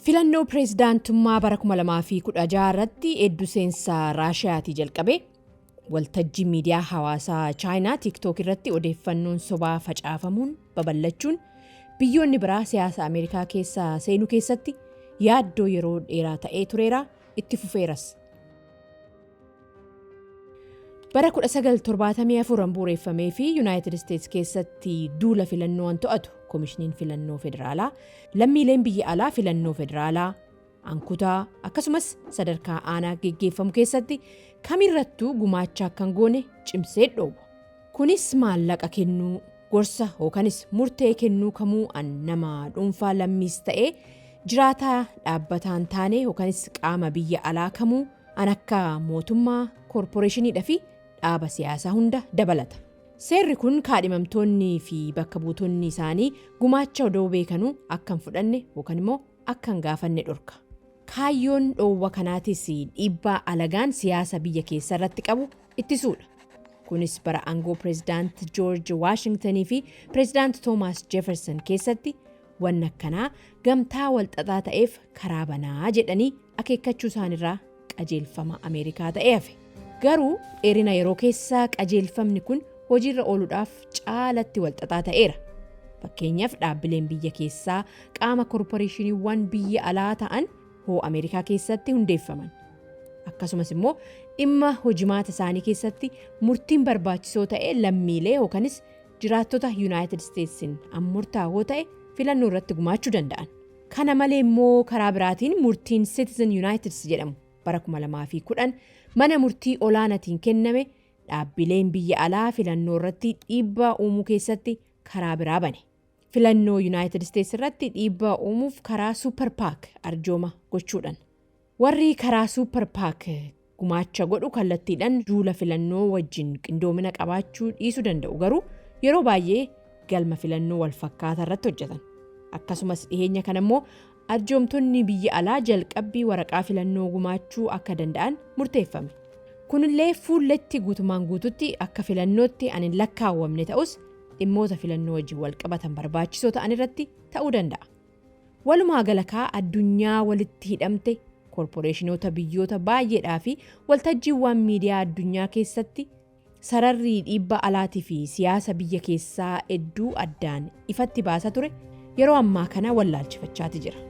Filannoo pireezidaantummaa bara 2016 irratti hedduu seensa Raashiyaatii jalqabe waltajjii miidiyaa hawaasaa Chaayinaa TikTok irratti odeeffannoon sobaa facaafamuun babal'achuun biyyoonni biraa siyaasa Ameerikaa keessa seenuu keessatti yaaddoo yeroo dheeraa ta'ee tureera, itti fufeeras. Bara 1974 bu'uureffamee fi Yuunaayitid Isteets keessatti duula filannoo an to'atu Koomishiniin Filannoo Federaalaa lammiileen biyya alaa filannoo federaalaa, ankutaa akkasumas sadarkaa aanaa geggeeffamu keessatti kamirrattuu gumaacha akka hin goone cimsee dhoowwa. Kunis maallaqa kennuu, gorsa yookanis murtee kennuu kamuu an nama dhuunfaa lammiis ta'ee jiraataa dhaabbataan taane yookanis qaama biyya alaa kamuu an akka mootummaa, koorporeeshiniidha fi dhaaba siyaasaa hunda dabalata. Seerri kun kaadhimamtoonni fi bakka buutonni isaanii gumaacha odoo beekanuu akka hin fudhanne yookaan immoo akka hin gaafanne dhorka. Kaayyoon dhoowwa kanaatis dhiibbaa alagaan siyaasa biyya keessa irratti qabu ittisuudha. Kunis bara aangoo Pireezidaant Joorji Waashingtonii fi Pireezidaant Toomaas Jefferson keessatti wanna akkanaa gamtaa walxaxaa ta'eef karaa banaa jedhanii akeekkachuu isaanirraa qajeelfama Ameerikaa ta'ee hafe. Garuu dheerina yeroo keessa qajeelfamni kun hojiirra ooluudhaaf caalatti walxaxaa ta'eera. Fakkeenyaaf, dhaabbileen biyya keessaa qaama koorporeeshiniiwwan biyya alaa ta'an hoo Ameerikaa keessatti hundeeffaman. Akkasumas immoo dhimma hojimaata isaanii keessatti murtiin barbaachisoo ta'e lammiilee yookanis jiraattota Yuunaayitid Isteetsiin murtaa'oo ta'e filannoo irratti gumaachuu danda'an. Kana malee immoo karaa biraatiin murtiin Citizen United jedhamu bara 2010 mana murtii olaanaatiin kenname dhaabbileen biyya alaa filannoo irratti dhiibbaa uumuu keessatti karaa biraa bane. Filannoo Yuunaayitid Isteets irratti dhiibbaa uumuuf karaa Super PAC arjooma gochuudhaan. Warri karaa Super PAC gumaacha godhu kallattiidhaan duula filannoo wajjin qindoomina qabaachuu dhiisuu danda'u, garuu yeroo baay'ee galma filannoo wal fakkaataa irratti hojjetan. Akkasumas dhiheenya kana immoo arjoomtonni biyya alaa jalqabbii waraqaa filannoo gumaachuu akka danda'an murteeffame. Kunillee fuulletti guutumaan guututti akka filannootti an hin lakkaawwamne ta'us, dhimmoota filannoo wajjin wal qabatan barbaachisoo ta'an irratti ta'uu danda'a. Walumaa galakaa addunyaa walitti hidhamte, koorporeeshinoota biyyoota baay'eedhaa fi waltajjiiwwan miidiyaa addunyaa keessatti sararri dhiibbaa alaatii fi siyaasa biyya keessaa hedduu addaan ifatti baasa ture yeroo ammaa kana wallaalchifachaati jira.